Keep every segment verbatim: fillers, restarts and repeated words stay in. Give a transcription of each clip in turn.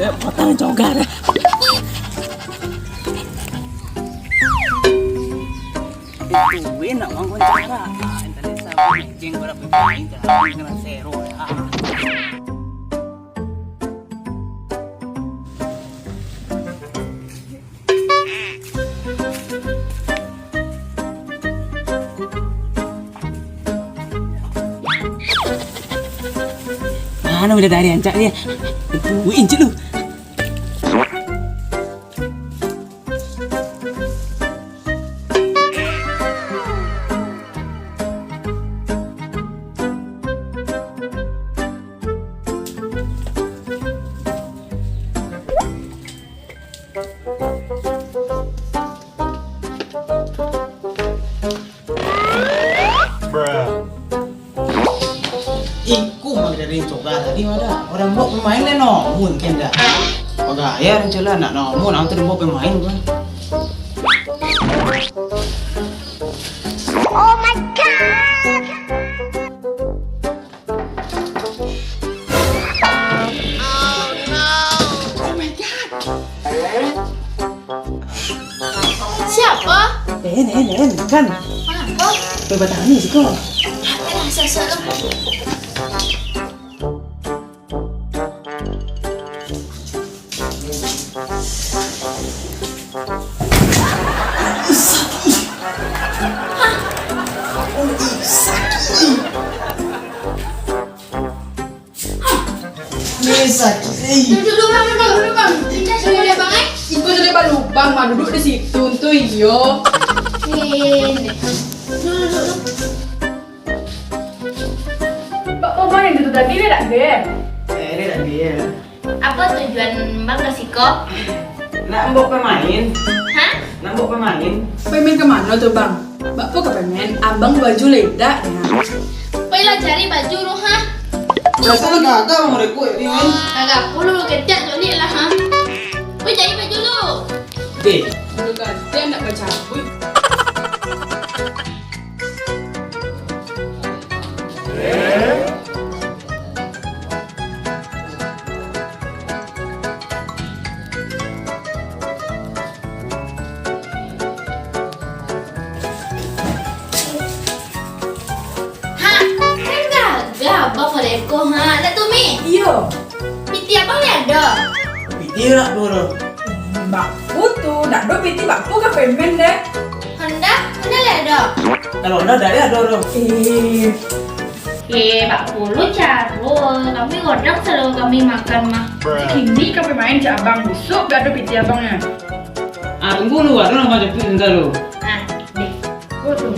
Potang cogar. Itu nak manggon cara. Ah, entah desa, geng gua dah main cara dengan sero. Ah. Mano bidadari rancak dia? Wih, injek lu. Iko mah dari coba tadi mah dah. Orang buek pemain lai no, mungkin dah. Bagaya rancak lah, nak no, mun, ang tu buek pemain kan. Oh my God! Oh my God! Siapa? Eh, en, en, en, kan. Kenapa? Pai batangani siko. Alah, sasa tu. Eh, sakik, eh. Duduk dulu, Bang, duduk dulu, Bang. Indak sudah, Bang, eh? Iko sudah balubang, mah duduk di situ, tu iyo. Eh, duduk, duduk, duduk. Bak, kau main itu tadi, dia tak ada? Eh, dia tak ada. Apo tujuan Bang ka siko? Nak buek pemain. Hah? Nak buek pemain. Pemain ka mano tu, Bang? Bak apo ka pemain? Abang baju lai indak nyo. Pailah cari baju lu, ha? Biaso lah gagah, Bang, rekruik ni, kan? Gagah pulo lu, kecek tu ni lah, ha? Pai cari baju lu. Deh. Baju gantian nak bacabuik. Ha, kan gagah abang mereko, ha. Nak tu, Mi? Iyo. Piti abang ni ado? Piti nak tu, tu. Bak apo tu, nak do piti bak apo ka pemain deh? Honda, Honda lai ado? Kalau Honda, dari ado tu. Eh. Eh, bak apo lu caro? Kami godang selalu kami makan mah. Kini kami main cak abang, busuk gak ado piti abang nyo. Ah, tunggu lu, ado namo japuik santa lu. Ah, deh. Go tu.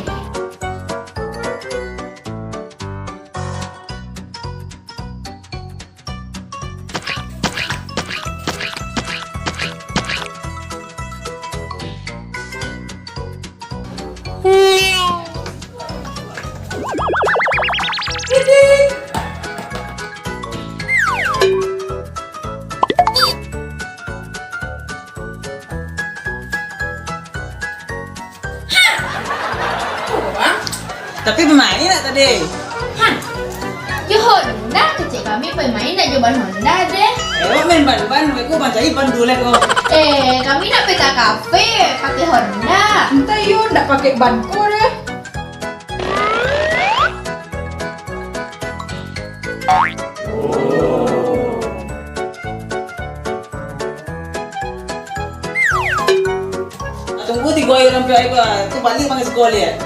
Tapi pamain nak tadi? Han, jo Honda kecek kami pamain nak jo ban Honda deh. Eh, awak main ban-ban, aku mancari ban dulek ko. Eh, kami nak pai ka kafe, pakai Honda. Entah iyo, ndak pakai ban ko deh. Tunggu tigo hari sampai hari ko, tu balik bang sekolah ya.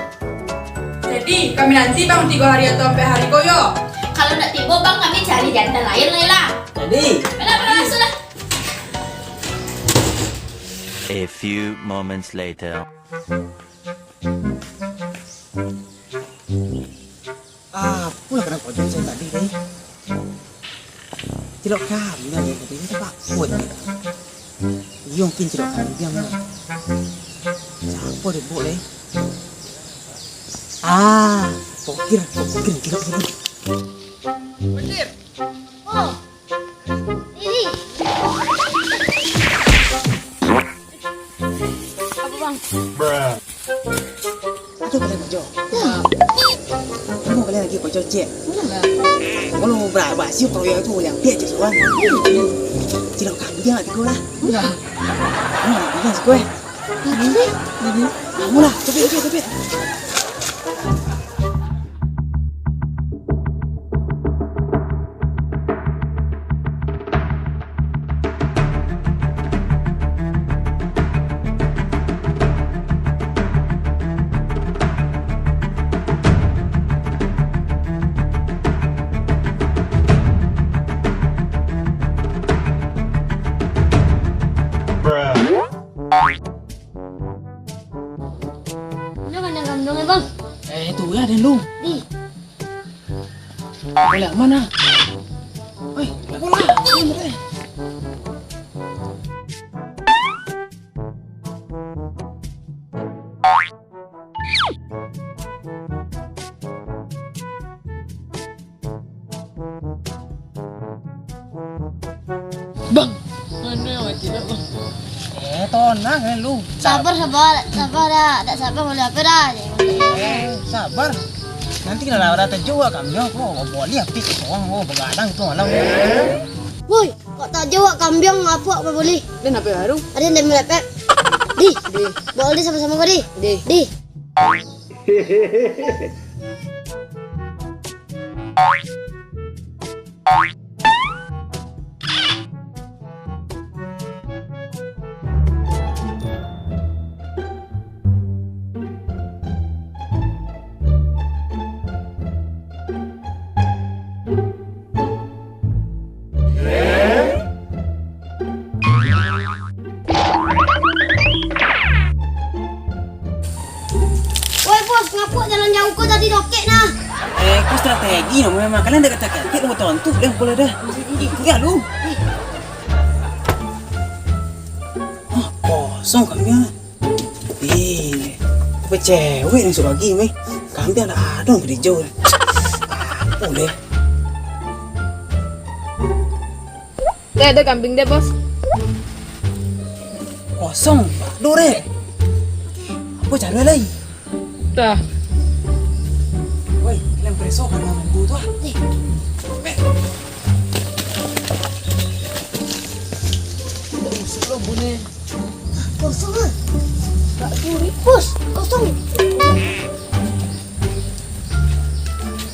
Jadi, kami nanti bang tigo hari atau sampai hari ko yo. Kalau ndak tibo bang, kami cari jantan lain lai lah. Jadi. Alah, alah, alah, sudah. A few moments later. Ah, apolah kanai kojok sajo tadi, deh. Cilok kami aja tadi, minta bakut. Iyo, mungkin cilok kami diam lah. Siapo deh, Bok, deh? Ah, pokir, pokir, cilok, cilok. Pokir. Oh. Ini. Apa, Bang? Aduh, boleh maju. Ya. Kamu boleh Lagi kau cocek. Kalau berabasi proyek tu, yang piak je, kawan. Cilok kambing lah, tigo lah. Nah, bilang siko, eh. Kamu lah, cepet, cepet, cepet. Mana kandang kambiang, Bang? Eh, itu ya, den lu. Di. Boleh mana? Oi, bola. Bang, mano yang mati tu, Bang? Eh, tonang kan lu. Sabar, sabar, sabar dah. Tak sabar boleh apa dah. Eh, sabar. Nanti kalau dah terjawab kami, oh, boleh api sorang, oh, begadang tu malam. Woi, kok tak jawab kambiang apa, apa boleh? Dia nak pergi baru? Ada yang dah melepet. Di. Di. Bawa dia sama-sama kau, Di. Di. Di. Woi, Bos, ngapa jalan jauah ko tadi dokek nah? Eh, ko strategi namonyo mah. Kalian dak katak-katik, mau tontu dah bola dah. Ikut ya lu. Ah, kosong kami ah. Eh, apa cewek ni suruh lagi weh? Kambing anak adong kerja weh. Apa leh? Dek, ada kambing dek, Bos. Kosong, aduh dek. Apa cara lai? Dah. Woi, kalian preso kan nunggu tu ah. Eh. Dah usuk lo bunyi. Kosong ah. Tak curi, Bos. Kosong.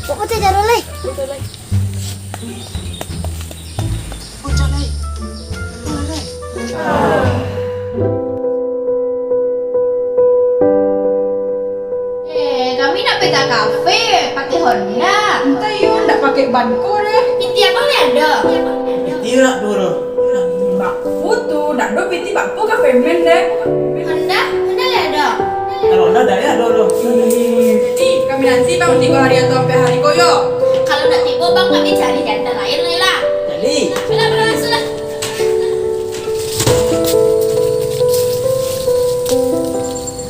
Kok pecah jalan, Leh? Betul, Leh. Pecah, Leh. Betul, Leh. Eh, kami nak pai ka kafe, pakai Honda. Entah yo, ndak pakai ban ko deh. Piti abang ni ada. Piti nak dulu. Bakpo tu, ndak ado piti bakpo ka pemen deh. Honda, Honda ni ada. Kalau Honda dari ado tu. Jadi, kami nanti bang tigo hari atau ampek hari ko yo. Kalau ndak tibo bang, kami cari jantan lain lai lah. Jadi. Sudah, berangkat sudah.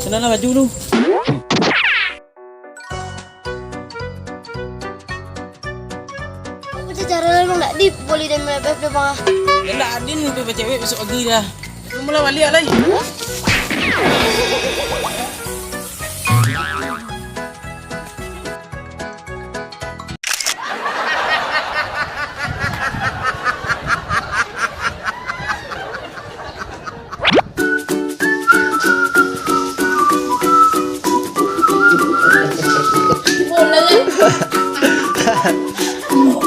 Sana lah baju lu. Apo caro lai, Bang? Dak di boli den mepet deh, Bang. Yo dak adin pai bacewek bisuak pagi dah. Mula baliak lai.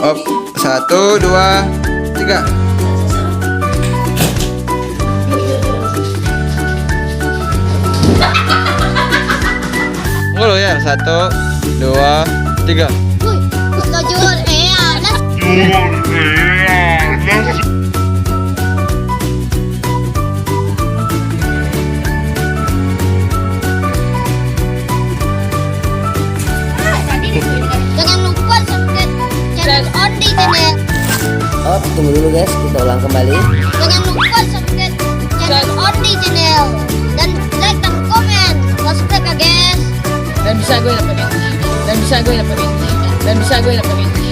Op, satu, dua, tiga. Ngulu ya, satu, dua, tiga. Woi, kok laju, eh, Anas. Jangan lupa subscribe channel Ondi Channel. Oh, tunggu dulu guys, kita ulang kembali. Jangan lupa subscribe channel Ondi Channel dan like dan komen. Subscribe ya guys. Dan bisa gue dapat gaji. Dan bisa gue dapat gaji. Dan bisa gue dapat gaji.